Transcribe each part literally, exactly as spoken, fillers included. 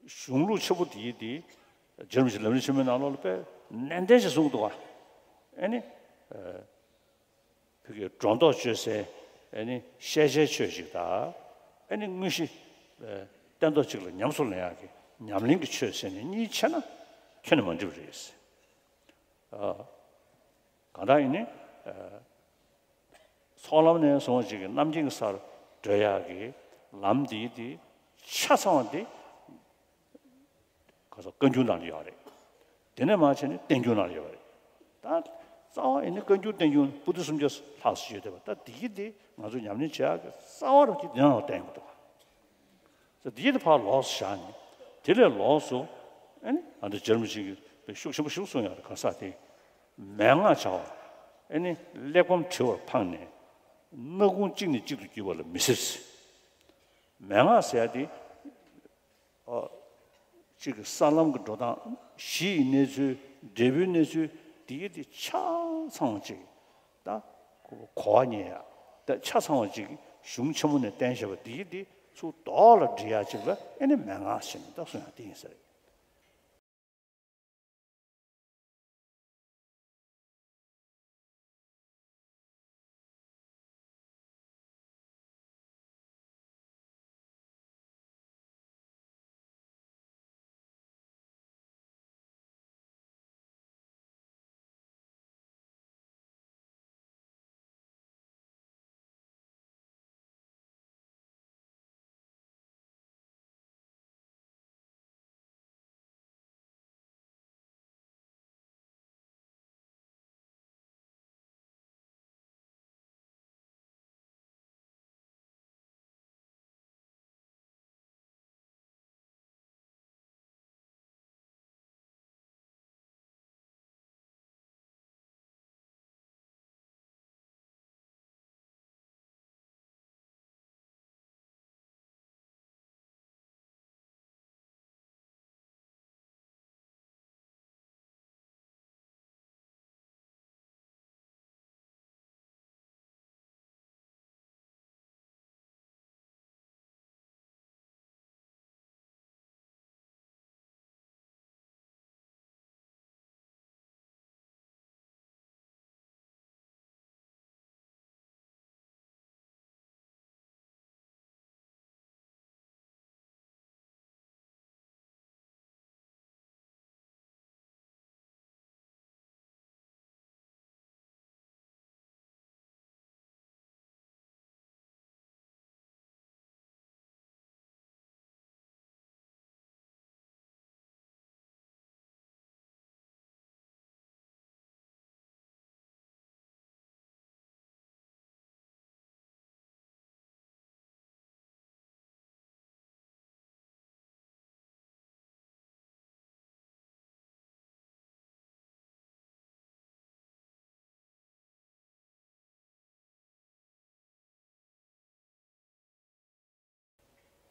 གཞུང་ལུགས་ཆེན་པོ་དེ་དེ་རྗེ་རིན་པོ་ཆེ་ལམ་རིམ་ཆེན་མོའི་ནང་ལོགས་ལ་དཔེ་ནན་ཏན་ཞིག་གསུངས་འདུག་བ། ཨེ་ནི། བོད་ཀྱི་སྒྲོ་འདོགས་གཅོད་སའི་ཨེ་ནི་ཤེས་བྱའི་ཆོས་ཤིག་དང་། ཨེ་ནི་དངོས་གཞི་སྟན་ཐོག་གཅིག་ལ་ཉམས་སུ་ལེན་ཡག་གི་ཉམས་ལེན་གྱི་ཆོས་ཟེར་ནས་གཉིས་ཕྱེ་ན་ཁྱོན་ནས་མ་འགྲིག་པ་རེད། གང་ལྟར་ཡིན་ནའི། ཚོགས་ལམ་ནས་བཟུང་ཅིག་གི་རྣམ་མཁྱེན་གྱི་སར་བགྲོད་ཡག་གི་ལམ་འདིའི་དེ་ཆ་ཚང་བ་འདི་ག་ཚོད་བཀའ་འགྱུར་ནང་ལ་ཡོད་རེད། དེ་ནས་མར་བྱས་ནས་བསྟན་འགྱུར་ནང་ལ་ཡོད་རེད། ད་རྩ་བ་ཡིན་ན་བཀའ་འགྱུར་བསྟན་འགྱུར་པོ་ཏི་སུམ་བརྒྱ་ལྷག་ཙམ་ཡོད་བསྡད་པ། ད་འདིའི་དེ་ང་ཚོ་ཉམས་ལེན་བྱེད་ཡག་གི་རྩ་བ་རུ་དེ་འདི་ནང་ལ་བསྟན་དགོས་འདུག་ད་འདི་དེ་ཕར་ལོགས་སུ་བཞག་ནས། དེ་ལས་ལོགས་སུ་ཨ་ནི་ང་ཚོ་རྗེ་རིན་པོ་ཆེ་གིས་ཤུགས་ཆེན་པོ་ཞིག་གསུངས་ཡོད་རེད། ག་ས་དེ་མན་ངག་བྱ་བ་ཨ་ནི་གླེགས་བམ་བྲི་བར་འཕངས་ནས་སྣ་ཁུང་གཅིག་ནས་གཅིག་ཏུ་བརྒྱུད་པ་ལ་མི་ཟེར། མན་ངག་ཟེར་ཡ་དེ་ཨ་གཅིག་གི་ས་ལམ་གྱི་འགྲོ་སྟངས། གཞི་ཡི་གནས་ཚུལ། འབྲས་བུའི་གནས་ཚུལ། དེ་གི་དེ་ཆ་ཚང་བ་ཅིག་ད་གོ་བ་རྙེད་ཡ། ད་ཆ་ཚང་བ་ཅིག་གཞུང་ཆེན་མོ་ནས་བསྟན་བཞག་པ་དེ་གི་དེ་ཚུར་ལྡོག་ལ་འབྲི་ཡ་ཅིག་ལ་ཨེ་ནི་མན་ངག་ཟེར་ནས་ད་གསུང་ཡ་དེ་ཡིན་ས་རེད།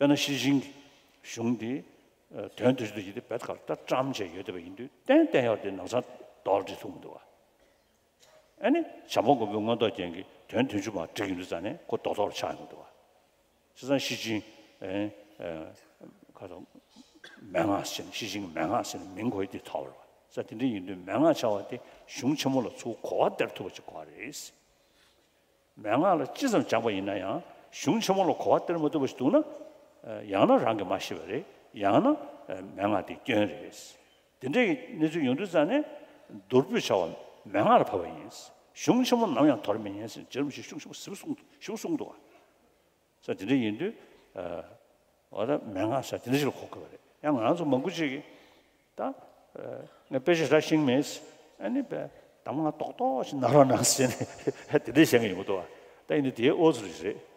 དཔེར་ན་ཤེར་ཕྱིན་གྱི་གཞུང་འདི་དོན་བདུན་ཅུ་དང་བཞི་དེ་རྦད་ཁར་ད་བཀྲམ་བྱས་ཡོད་བསྡད་པ་ཡིན་དུས། གཏན་གཏན་ཡོད་དེ་ནང་ཚང་རྡོག་བྲིས་ཐུབ་མི་འདུག་བ། ཨ་ནི་བྱམས་པ་མགོན་པོའི་མངོན་རྟོགས་རྒྱན་གྱི་དོན་བདུན་ཅུ་མར་བསྒྲིགས་ཡོང་དུས་ཙང་ནས་ཁོ་རྡོག་རྡོག་ཆགས་ཡོང་གི་འདུག་བ། བྱས་ཙང་ཤེར་ཕྱིན་ཨེ་ཨེ་ཁ་དོག་མན་ངག་ཟེར་ནས། ཤེར་ཕྱིན་གྱི་མན་ངག་ཟེར་ནས་མིང་ཁོ་ཡི་དེ་ཐོགས་པ་རེད་བ། ས་དེ་འདྲ་ཡིན་དུས་མན་ངག་བྱ་བ་དེ་གཞུང་ཆེན་མོ་ལ་ཚུར་གོ་བ་སྟེར་ཐུབ་པ་ཅིག་དགོས་རེད། མན་ངག་ལ་ཅི་ཙམ་སྦྱངས་པ་ཡིན་ན་ཡང་གཞུང་ཆེན་མོ་ལ་གོ་བ་སྟེར་མ་ཐུབ་པ་ཞིག་འདུག་ན། ཡང་ན་རང་གིས་མ་ཤེས་པ་རེད། ཡང་ན་མན་ངག་དེ་སྐྱོན་རེད། དེ་འདྲའི་གནས་ཚུལ་ཡོང་དུས་ཙང་ནས་མདོར་བསྡུས་བྱ་བ་མན་ངག་ལ་བབས་པ་ཡིན། གཞུང་ཆེན་མོ་ནམ་ཡང་དོར་མི་ཉན་ཟེར་རྗེ་རིན་པོ་ཆེས་ཤུགས་ཆེན་པོ་ཞེ་པོ་གསུངས་ཞེ་པོ་གསུངས་འདུག་བ། ས་དེ་འདྲ་ཡིན་དུས། འོ་ད་མན་ངག་ས་དེ་འདྲ་ཞིག་ལ་གོ་དགོས་པ་རེད། ཡང་ང་རང་ཚོ་མང་པོ་ཅིག་གིས་ད་ངས་དཔེ་ཆ་རག་ཤེས་མེད། ཨ་ནི་དཔེ་གདམས་ངག་རྡོག་རྡོག་ཞིག་གནང་རོགས་གནང་ཟེར་ནས་དེ་འདྲ་བཤད་མཁན་ཡོང་གི་འདུག་བ། ད་ཡིན་ནའི་དེའི་ཨོ་ཙི་རེད།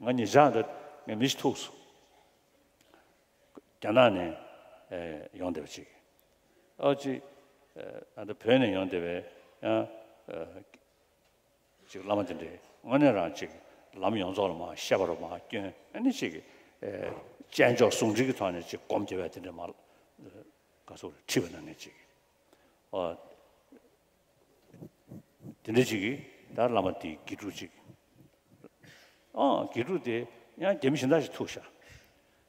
ང་ཉེ་ཆར་འདི་ངས་མི་ཞིག་ཐུག་སོང་། རྒྱ་ནག་ནས་ཨེ་ཡོང་བསྡད་པ་ཅིག་ཨ་ཅིག་ཨ་ད་བོད་ནས་ཡོང་བསྡད་པའི་ཡང་ཨ་ཅིག་བླ་མ་དེ་འདྲས་དངོས་གནས་རང་ཅིག་ལམ་ཡོངས་རྫོགས་ལ་མར་བཤད་པ་རུ་མར་བསྐྱོན། ཨ་ནི་ཅིག་ཨེ་དཔྱད་འཇོག་ཟུང་འབྲེལ་གྱི་ཐོག་ནས་ཅིག་སྒོམ་རྒྱབ་པའི་དེ་འདྲས་མར་ག་ཚོད་རེད་ཁྲིད་པ་ན་ངས་ཅིག་ཨ། དེ་འདྲ་ཅིག་གིས་ད་བླ་མ་དེའི་དགེ་ཕྲུག་ཅིག་ཨང་དགེ་ཕྲུག་དེ་ཡང་རྒྱ་མི་གཞན་དག་ཅིག་ཐུག་ཤག་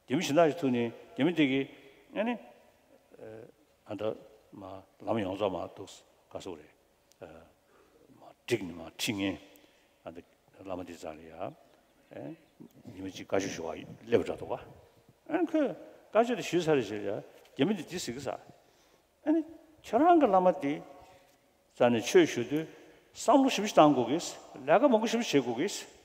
རྒྱ་མི་གཞན་དག་ཅིག་ཐུག་ནས་རྒྱ་མི་དེ་གིས་ཨ་ནི་ཨ་ད་མ་ལམ་ཡོངས་རྫོགས་མ་འདུག་ག་སོག་རེད། མ་འགྲིག་ནས་མ་ཁྲིད་ངན། ཨ་ད་བླ་མ་དེ་རྩ་ལ་ཡ་ཨེ་ཉི་མ་གཅིག་བཀའ་ཆོས་ཞུ་བ་སླེབས་འགྲོ་འདུག་ག་ཨ་ཁོས་བཀའ་ཆོས་དེ་ཞུས་ཚར་རེ་བྱས་ཡ་རྒྱ་མི་དེ་དེ་ཟེར་གི་ས། ཨ་ནི་ཁྱོད་རང་གི་བླ་མ་དེ་རྩ་ནས་ཆོས་ཞུ་དུས་བསམ་བློ་ཞིབ་ཞིབ་བཏང་དགོས་གིས། ལས་ཀ་མང་པོ་ཞིབ་ཞིབ་བྱེད་དགོས་གིས།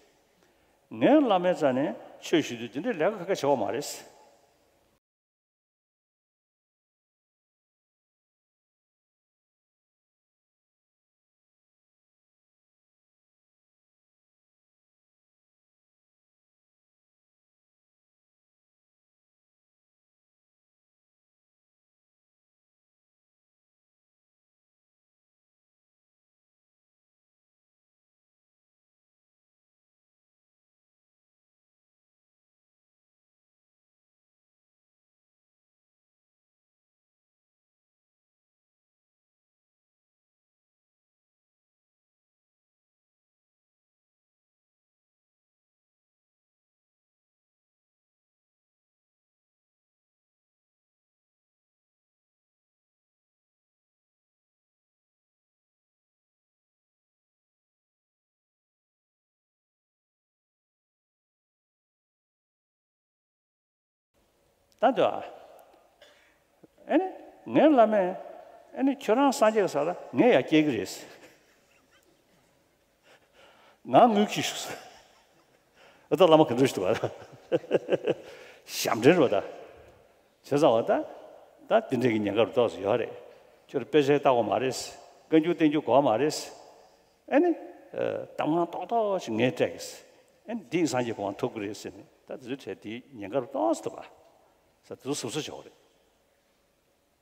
ངའི་བླ་མའི་རྩ་ནས་ཆོས་ཞུ་དུས་དེ་འདྲའི་ལས་ཀ་ག་ག་བྱེད་པ་མ་རེད། ད་འདོད་ཨ། ཨེ་ནི་ངའི་བླ་མས་ཨེ་ནི་ཁྱོད་རང་སངས་རྒྱས་ཀྱི་ས་ལ་ངས་ཡར་སྐྱེལ་གྱི་རེད། ང་དངུལ་གྱིས་ཞུ་ས། ཨ་ད་བླ་མ་ག་འདྲ་ཞིག་འདུག་ག་ཞབས་འདྲེན་རེད་པ་ད། བྱས་ཙང་བ་ད། ད་དེ་འདྲའི་གི་ཉེན་ཁ་རུ་ཏོག་ཙམ་ཡོད་རེད། ཁྱོད་དཔེ་ཆ་ལྟ་དགོས་མ་རེད། བཀའ་འགྱུར་བསྟན་འགྱུར་དགོས་མ་རེད། ཨེ་ནི། གདམས་ངག་ཏོག་ཏོག་ཞིག་ངས་སྤྲད་གི། ཨེ་ནི་འདི་ཡིན་སངས་རྒྱས་གོ་འཕང་ཐོབ་གི་རེད་ཟེར་ནས་ད་དེ་ཚོའི་གྲས་དེའི་ཉེན་ཁ་རུ་ཏོག་ཙམ་འདུག་ག་ས་དེ་ཚོ་ཟུབ་ས་བྱེད་དགོས་རེད།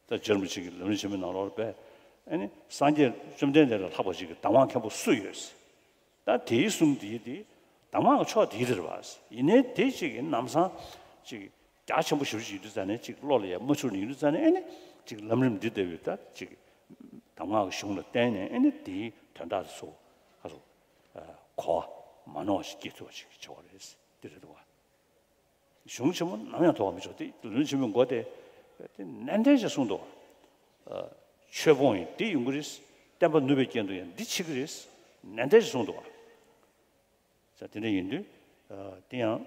ད་རྗེ་རིན་པོ་ཆེ་གི་ལམ་རིམ་ཆེན་མོའི་ནང་ལོགས་ལ་པས། ཨེ་ནི་སངས་རྒྱས་བཅོམ་ལྡན་འདས་ལས་ལྷག་པ་ཅིག་གི་གདམས་ངག་མཁན་པོ་སུ་ཡོད། ད་དེའི་གསུང་དེའི་དེ་གདམས་ངག་གི་ཕྱོགས་དེའི་དེ་རེད་པ། ཡིན་ནའི་དེ་ཅིག་གི་ལམ་སང་ཅིག་རྒྱ་ཆེན་པོ་ཞེ་པོ་ཅིག་ཡིན་དུས་ཙང་ནས་ཅིག་བློ་ལ་ཡང་མ་ཚུད་ནས་ཡིན་དུས་ཙང་ནས་ཨེ་ནི་ཅིག་ལམ་རིམ་འདི་ལྟ་བུའི་ད་ཅིག་གདམས་ངག་གི་གཞུང་ལ་བརྟེན་ནས་ཨེ་ནི་དེའི་དོན་དག་དེ་ཚོ་ཁ་ཚོ་གོ་བ་མ་ནོར་བ་ཞིག་སྐྱེ་ཐུབ་པ་ཞིག་བྱ་བ་རེད། དེ་རེད་འདུག་བ། གཞུང་ཆེན་མོ་ནམ་ཡང་དོར་བ་མི་ཆོག་སྟེ་ལམ་རིམ་ཆེན་མོའི་མགོ་དེ་དེ་ནན་ཏན་ཞིག་གསུངས་འདུག་ཆོས་སྤོང་ཡིན་འདི་ཡོང་གི་རེད། བསྟན་པ་ནུབ་པའི་རྐྱེན་དུ་ཡང་འདི་འཆི་གི་རེད། ནན་ཏན་ཞིག་གསུངས་འདུག་བ། ས་དེ་འདྲ་ཡིན་དུས་དེ་ཡང་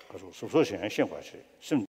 ག་ཚོད་གཟབ་གཟབ་བྱས་ཡང་ཤེས་དགོས་ཞེས་སེམས་